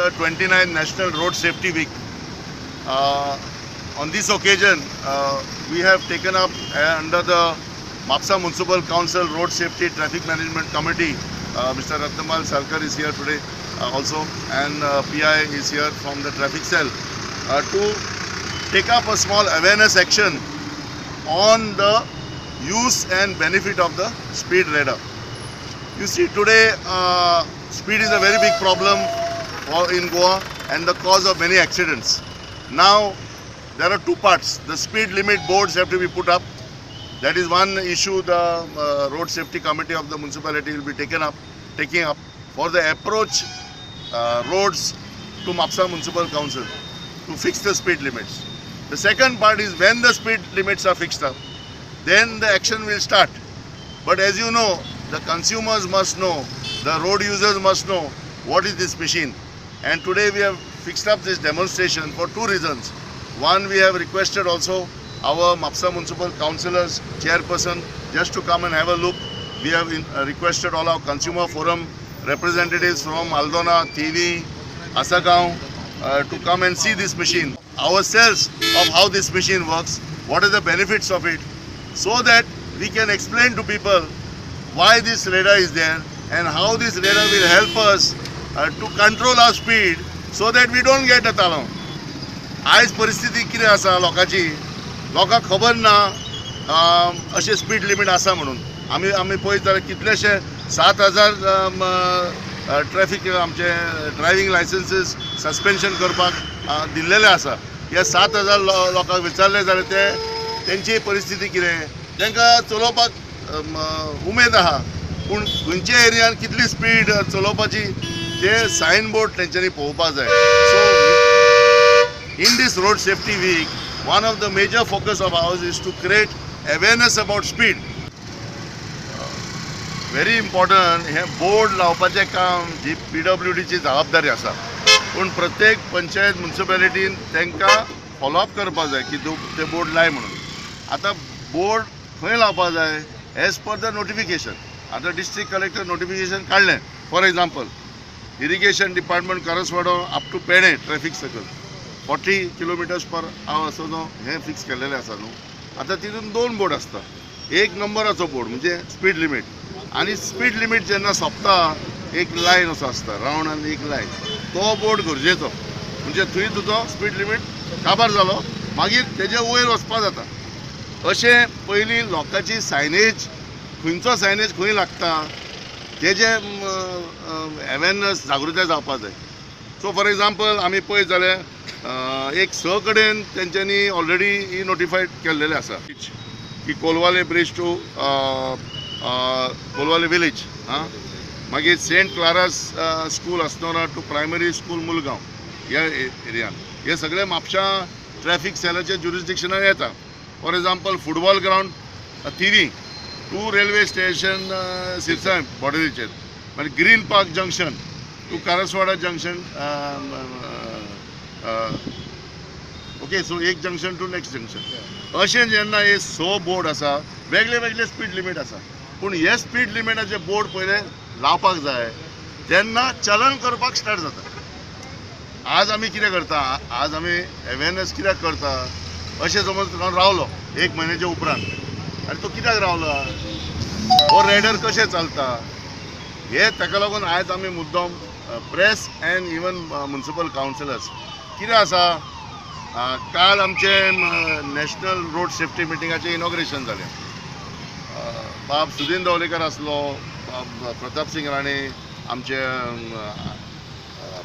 the 29th National Road Safety Week. On this occasion, we have taken up under the Mapsa Municipal Council Road Safety Traffic Management Committee. Mr. Ratnamal Salkar is here today also, and PI is here from the traffic cell to take up a small awareness action on the use and benefit of the speed radar. You see, today speed is a very big problem in Goa and the cause of many accidents. Now, there are two parts. The speed limit boards have to be put up. That is one issue the Road Safety Committee of the municipality will be taking up for the approach roads to Mapsa Municipal Council to fix the speed limits. The second part is when the speed limits are fixed up, then the action will start. But as you know, the consumers must know, the road users must know what is this machine. And today we have fixed up this demonstration for two reasons. One, we have requested also our Mapsa Municipal Councillors, chairperson, just to come and have a look. We have requested all our consumer forum representatives from Aldona, Thivim, Assagao to come and see this machine, ourselves of how this machine works, what are the benefits of it, so that we can explain to people why this radar is there and how this radar will help us to control our speed so that we don't get a talon. आयज परिस्थिती कितें आसा लोकांची, लोकांक खबर ना अशें speed limit आसा म्हणून. आमी आमी पळयत जाल्यार कितलेशे 7,000 ट्रॅफिक आमचे ड्रायव्हिंग लायसन्सीस सस्पेन्शन करपाक दिल्लेले आसा. ह्या 7,000 लोकांक विचारलें जाल्यार ते तेंची परिस्थिती कितें, तांकां चलोवपाक उमेद आहा, पूण खंयच्या एरियान कितली स्पीड चलोवपाची ते सायन बोर्ड तेंच्यांनी पळोवपाक जाय. So in this Road Safety Week, one of the major focus of ours is to create awareness about speed. Very important, हे बोर्ड लावपाचें काम जी PWDची जबाबदारी आसा, पूण प्रत्येक पंचायत म्युनिसिपालिटीन तांकां फॉलोअप करपाक जाय की ते बोर्ड लाय म्हणून. आतां बोर्ड खंय लावपाक जाय एज पर the notification. आतां डिस्ट्रिक्ट कलेक्टर नोटिफिकेशन काडलें, for example irrigation department Karaswada up to Pedne traffic circle 40 kilometres per hour असो न्हू हें फिक्स केल्लेलें आसा न्हू. आतां तितून दोन बोर्ड आसता, एक नंबराचो बोर्ड म्हणजे स्पीड लिमीट, आनी स्पीड लिमीट जेन्ना सोंपता एक लायन असो आसता रावंड आनी एक लायन, तो बोर्ड गरजेचो, म्हणजे थंय तुजो स्पीड लिमीट काबार जालो मागीर तेजे वयर वचपा जाता. अशें पयलीं लोकांची सायनेज, खंयचो सायनेज खंय लागता तेजें अवेरनस जागृताय जावपा जाय. सो फॉर एग्जाम्पल आमी पळयत जाल्यार एक 6 कडेन तेंच्यांनी ऑलरेडी ही नोटिफायड केल्लेलें आसा की Colvale bridge to Colvale village, आं, मागीर Saint Clara's school Assonora to primary school Mulgaon ह्या एरियान, हे सगळे म्हापशां ट्रॅफिक सेलाच्या ज्युरिस्डिक्शनान येता. For example football ground Thivim to railway station Sirsaim बॉर्डरीचेर, मागीर green park junction to Karaswada junction, okay, so एक junction two next junction, अशें जेन्ना हे 6 बोर्ड आसा, वेगळे वेगळे स्पीड लिमीट आसा, पूण हे स्पीड लिमिटाचे बोर्ड पयले लावपाक जाय तेन्ना चलन करपाक स्टार्ट जाता. आज आमी कितें करता, आज आमी अवेरनस कित्याक करता, अशें समज रावलो एक म्हयन्याच्या उपरांत, आनी तो कित्याक रावलो, हो रेडर कशें चलता, हे ताका लागून आयज आमी मुद्दम press and even municipal councillors कितें आसा, काल आमचें नॅशनल रोड सेफ्टी मिटिंगाचें इनॉग्रेशन जालें. बाब सुदीन दवलेकर आसलो, बाब प्रताप सिंग राणे, आमचे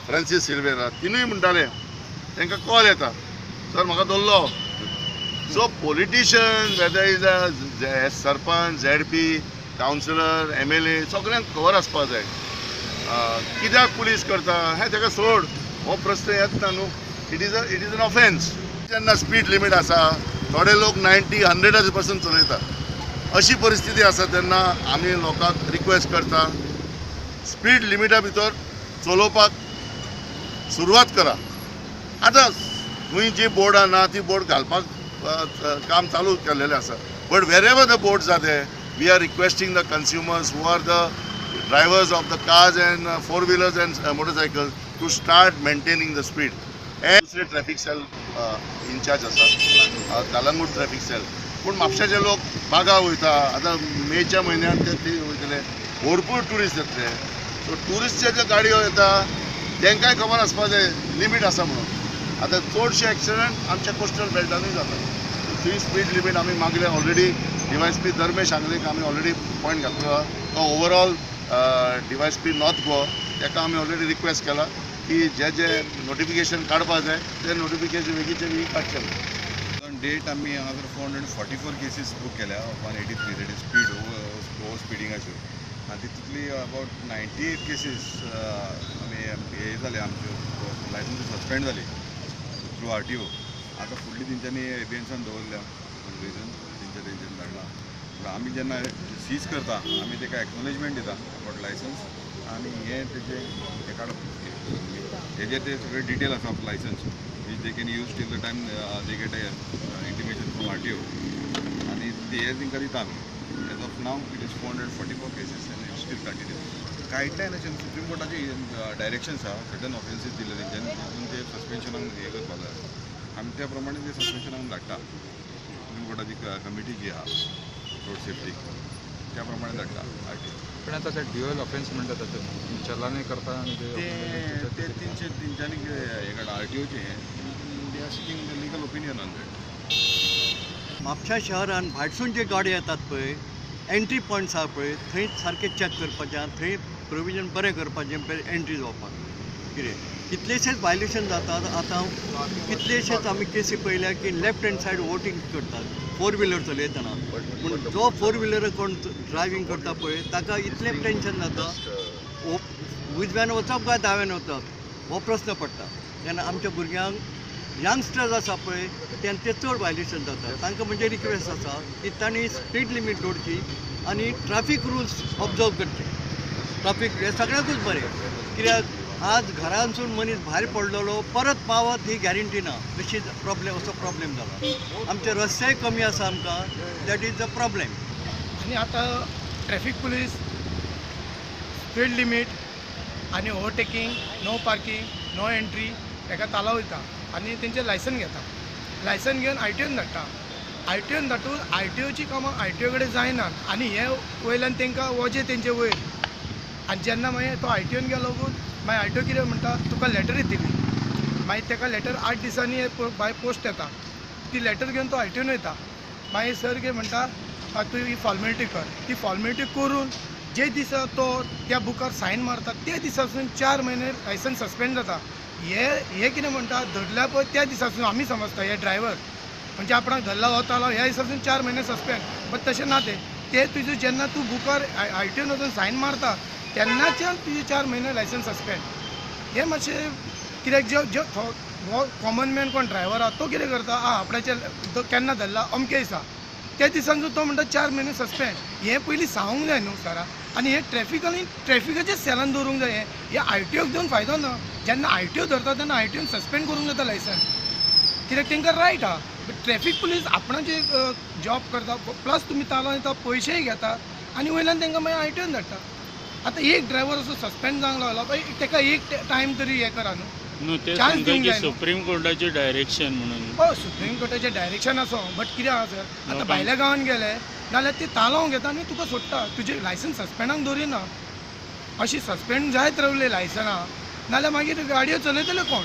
फ्रांसीस सिल्वेरा, तिनूय म्हणटाले तांकां कॉल येता, सर म्हाका दवरलो. So politician whether is a sarpanch, ZP, councillor, MLA, सगळ्यांक खबर आसपाक जाय कित्याक पुलीस करता हें ताका सोड, हो प्रस्न येत ना न्हू. It is an offence. जेन्ना स्पीड लिमीट आसा थोडे लोक 90 100 पासून चलयता, अशी परिस्थिती आसा तेन्ना आमी लोकांक रिक्वेस्ट करता स्पीड लिमिटा भितर चलोवपाक सुरवात करा. आतां खंय जी बोर्डां ना ती बोर्ड घालपाक काम चालू केल्लेलें आसा, but wherever the boards are there we are requesting the consumers who are the drivers of the cars and four wheelers and motorcycles to start maintaining the speed. And दुसरे ट्रॅफिक सेल इन्चार्ज आसा Calangute traffic sale. पूण म्हापशाचे लोक बागा वयता, आतां मेच्या म्हयन्यान ते वयतले, भरपूर ट्युरिस्ट येतले. सो ट्युरिस्टचे ज्यो गाडयो येता तांकांय खबर आसपा जाय लिमीट आसा म्हणून. आतां चडशे एक्सिडंट आमच्या कोस्टल बेल्टानूय जाता. थंय स्पीड लिमीट आमी मागले ऑलरेडी. DYSP Dharmesh आंगलेक आमी ऑलरेडी पॉयंट घातलो. तो ओवरऑल DYSP north Goa ताका आमी ऑलरेडी रिक्वेस्ट केला की जे जे नोटिफिकेशन काडपा जाय ते नोटिफिकेशन बेगीचे बेगीन काडचें. ऑन डेट आमी हांगासर 444 केसीस बूक केल्या 183 that is speed over स्पिडिंगाच्यो. आनी तितूंतली अबावट 98 केसीस आमी हे जाले, आमच्यो लायसन्स सस्पेंड जाली थ्रू RTO. आतां फुडली तेंच्यांनी एबियन्सान दवरल्या रिजन तेंच्या तेंच्यानी धाडला. पूण आमी जेन्ना सीज करता आमी ताका एक्नॉलेजमेंट दिता अबावट लायसन्स आनी हें तेजें हें काडप हेजेर ते सगळे डिटेल आसा of licence which they can use till the time they get a intimation from RTO. आनी ते तांकां दिता आमी. As of now it is 444 cases and it still continue. Guideline अशें सुप्रीम कोर्टाचे डायरेक्शन्स आहा, सर्टन ऑफेन्सीस दिले तेंच्यांनी, तितून ते सस्पेन्शनाक हें करपाक जाय. आमी त्या प्रमाणे ते सस्पेन्शनाक धाडटा. सुप्रीम कोर्टाची कमिटी जी आहा रोड सेफ्टी त्या प्रमाणे धाडटा RTO. पण आता ते ड्युअल ऑफेन्स म्हणटात चलानूय करता आनी ते तेंचे तेंच्यांनी हें काडला RTOचें हें. They are seeking the legal opinion on that. म्हापशा शहरान भायरसून जे गाडयो येतात पळय एंट्री पॉयंट्स आहा पळय थंय सारकें चॅक करपाचें, थंय प्रोविजन बरें करपाचें एंट्री जावपाक. कितें कितलेशेच वायलेशन जातात आतां, कितलेशेच आमी केसी पळयल्या की लेफ्ट हँड सायड ओवरटेक करतात फोर व्हिलर चलयतना. पूण जो फोर व्हिलर कोण ड्रायव्हींग करता पळय ताका इतलें टेंशन जाता, उजव्यान वचप काय दाव्यान वचप हो प्रस्न पडटा. तेन्ना आमच्या भुरग्यांक यंगस्टर्स आसा पळय तेंचे चड वायलेशन जाता. तांकां म्हणजे रिक्वेस्ट आसा की तांणी स्पीड लिमीट दवरची आनी ट्राफीक रुल्स ऑब्जर्व करचे. ट्राफीक हें सगळ्यांकूच बरें, कित्याक आज घरांसून मनीस भायर पडलेलो परत पावत ही गॅरंटी ना. अशी प्रॉब्लेम, असो प्रॉब्लेम जाला. आमचे रस्तेय कमी आसा आमकां, that is the problem. आनी आतां ट्रॅफीक पुलीस स्पीड लिमीट आनी overtaking, no parking, no entry हेका तालाव दिता आनी तेंचें लायसन घेता. लायसन घेवन RTOन धाडटा. RTOन धाडून RTOची कामां RTO कडेन जायनात आनी हे वयल्यान तांकां वजें तेंचे वयर. आनी जेन्ना मागीर तो RTOन गेलो मागीर RTO कितें म्हणटा, तुका लेटर येतली. मागीर ताका लेटर 8 दिसांनी बाय पोस्ट येता. ती लेटर घेवन तो RTOन वयता. मागीर सर कितें म्हणटा, तूं ही फॉर्मेलिटी कर. ती फॉर्मेलिटी करून जे दिसा तो त्या बुकार सायन मारता ते दिसासून 4 म्हयने लायसन्स सस्पेंड जाता. हे हे कितें म्हणटा, धरल्या पळय त्या दिसासून आमी समजता हे ड्रायव्हर म्हणजे आपणाक धरला हो तालाव ह्या दिसासून 4 म्हयने सस्पेंड. बट तशें ना, तें ते तुजें जेन्ना तूं बुकार RTOन वचून सायन मारता तेन्नाच्यान तुजें 4 म्हयने लायसन्स सस्पेंड. हें मातशें कित्याक जो हो कॉमन मॅन कोण ड्रायव्हर आहा तो कितें करता, आं आपणाचें केन्ना धरला अमके दिसा त्या दिसान तो म्हणटा 4 म्हयने सस्पेंड. हें पयलीं सांगूंक जाय न्हू सरा. आनी हें ट्रॅफिकान ट्रॅफिकाचे सेलान दवरूंक जाय. हें RTOक दिवन फायदो ना. जेन्ना RTO धरता तेन्ना RTOन सस्पेंड करूंक जाता लायसन्स, कित्याक तांकां रायट आहा. बट ट्रॅफीक पुलीस आपणाचे जॉब करता, प्लस तुमी तालाव दिता, पयशेय घेता आनी वयल्यान तांकां मागीर RTOन धाडटा. आतां एक ड्रायव्हर असो सस्पेंड जावंक लागला पळय ताका एक टायम तरी हें करा न्हू. चान्स दिवंक जाय. सुप्रीम कोर्टाचें डायरेक्शन म्हणून. हय, सुप्रीम कोर्टाचें डायरेक्शन आसो, बट कितें आहा सर, आतां भायल्या गांवान गेले नाल्यार ते तालाव घेता आनी तुका सोडटा, तुजें लायसन्स सस्पेंडाक दवरिना. अशी सस्पेंड जायत रावले लायसनां नाल्यार मागीर गाडयो चलयतले कोण?